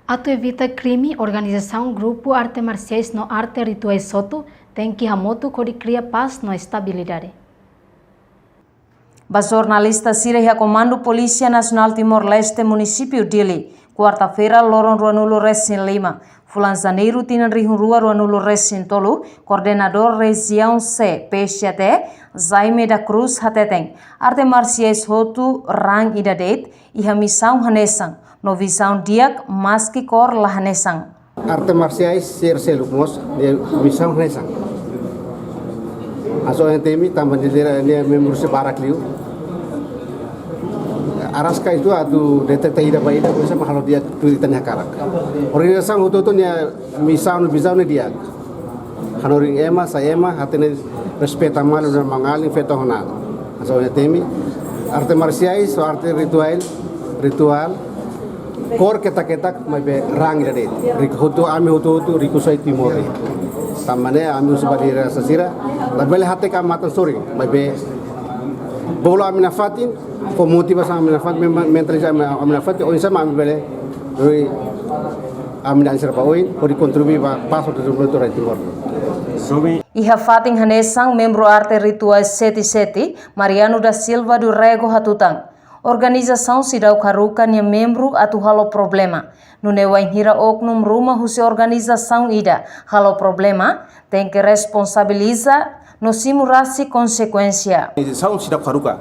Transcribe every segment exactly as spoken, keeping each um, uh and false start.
Atu evita krime, organizasaun grupu arte marsiais no arte rituais hotu tenke hamutuk hodi kria pás no estabilidade. Ba jornalista sira iha Komandu Polísia Nasionál Timor-Leste, Munisípiu Dili, kuarta-feira, loron ruanulu resin lima, fulan Janeiru, tinan rihun rua ruanulu resin tolu, Koordenadór Rejiaun C, P S T, Jaime da Cruz hateten, arte marsiais hotu raan ida de'it, iha misaun hanesan, no vizaun di'ak maski kór la hanesan. Arte marsiais sira seluk mós, nia misaun hanesan. Hanesan ohin temi, tanba nia lidera, nia membru sira barak liu. Araska ita atu deteta ida ba ida, bisa mak halo di'ak tuir ita-nia hakarak. Organizasaun hotu-hotu nia misaun, vizaun ne'e di'ak. Hanorin ema, sai ema, hatene respeita malu no mangalin feto honal. Hanesan ohin temi, arte marsiais, ou arte rituál, rituál, kór ketak-ketak, maibé raan ida de'it. Riku hotu, ami hotu-hotu, riku-sa'e Timor. Tanba ne'e, ami husu ba lideransa sira, labele hateke ami-nia matan sorin, maibé bolu ami-nia fatin, fó motivasaun ami-nia fatin, men-, mentaliza ami, ami-nia fatin, oinsá mak ami bele, hodi ami-nia an sira ba oin, hodi kontribui ba pás no dezenvolvimentu rai Timor. Iha fatin hanesan, membru arte rituál Seti Seti, Mariano da Silva do Rego hatutan, organizasaun seidauk haruka nia membru atu halo problema. Nune'e wainhira oknum ruma husi organizasaun ida halo problema, tenke responsabiliza no simu rasik konsekuénsia. Organizasaun seidauk haruka.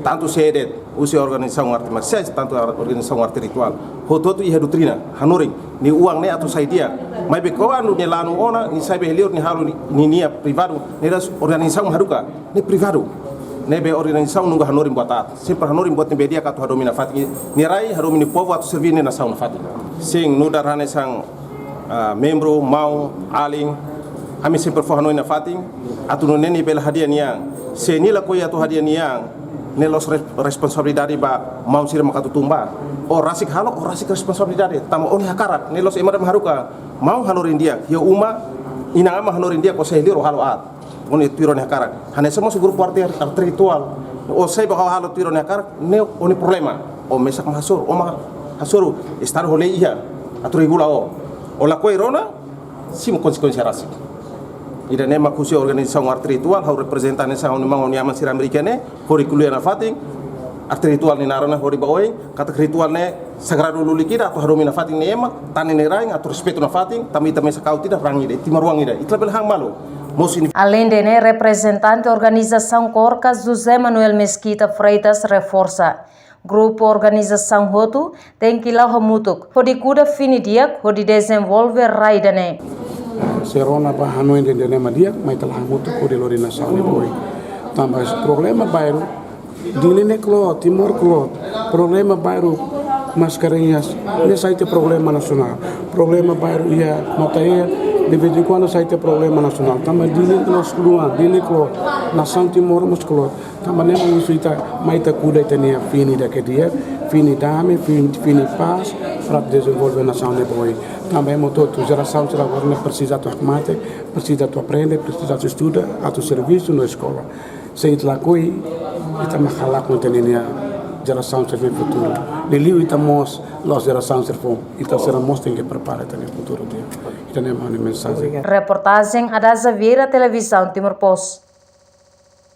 Tantu sé de'it, husi organizasaun arte marsiais, tantu ar-, organizasaun arte rituál. Hotu-hotu iha doutrina, hanorin, nia oan ne'e atu sai di'ak. Maibé kuandu nia lanu ona, nia sai ba iha liur, nia halo ni-, nia, nia privadu, ne'e das organizasaun haruka, ne'e privadu. Ne'ebé organizasaun nunka hanorin buat aat. Sempre hanorin buat ne'ebé di'ak atu hadomi nafatin nia rai, hadomi nia povu atu serví nia nasaun nafatin. Sin, nu'udar hanesan, ah, membru, maun, alin, ami sempre fó hanoin nafatin, atu nune'e nia bele hadi'a nia an. Se nia lakohi atu hadi'a nia an, ne'e la'ós re-, responsabilidade ba maun sira mak atu tun ba. Ó rasik halo, ó rasik responsabilidade. Tanba ó-nia hakarak, ne'e la'ós ema ida mak haruka. Maun hanorin di'ak, iha uma, inan-aman hanorin di'ak, ó sai liur ó halo aat. Ó-nia tuir ó-nia hakarak. Hanesan mós grupu arte, arte rituál. Ó sai ba halo tuir ó-nia hakarak, ne'e ó-nia problema. Ó mesak mak hasoru, ó mak hasoru. Estadu ho lei iha atu regula ó. Ó lakohi rona, simu konsekuénsia rasik. Ida-ne'e mak husi organizasaun arte rituál, ha'u reprezenta hanesan ha'u-nia maun, ha'u-nia aman sira Amérika ne'e, hodi ko'alia nafatin, arte rituál nia naran hodi ba oin, katak rituál ne'e sagradu lulik ida, atu hadomi nafatin nia ema, tane nia rain, atu respeitu nafatin, tanba ita mesak kaut ida, raan ida, timoroan ida, ita labele han malu. Mós ini. Aleinde ne'e, reprezentante organizasaun KORKA, José Manuel Mesquita Freitas, reforsa, grupu organizasaun hotu tenke la'o hamutuk hodi kuda fini di'ak hodi dezenvolve rai ida-ne'e. Se rona ba hanoin ida-ne'e mak di'ak, mai ita la'o hamutuk hodi lori nasaun ne'e ba oin. Tanba problema bairru Dili ne'e kloot, Timor kloot. Problema bairru Mascarenhas ne'e sai tiha problema nasionál. Problema bairru iha Matael, de vez em quando sai tiha problema nasionál. Tanba Dili ne'e la'ós luan, Dili kloot. Nasaun Timor mós kloot. Tanba ne'e mak husu ita, mai ita kuda ita-nia fini ida ke di'ak, fini dame, fini, fini pás, para dezenvolve nasaun ne'e ba oin. Tanba ema hotu-hotu, jerasaun sira agora ne'e presiza atu hakmatek, presiza atu aprende, presiza atu estuda, atu servisu no eskola. Se ita lakohi, ita mak halakon ita-nia jerasaun sira foun futuru. Liuliu ita mós, la'ós jerasaun sira foun, ita sira mós tenke prepara ita-nia futuru di'ak. Ida-ne'e mak ha'u-nia mensajen. Reportajen Adaza Vieira, Televizaun Timor Post.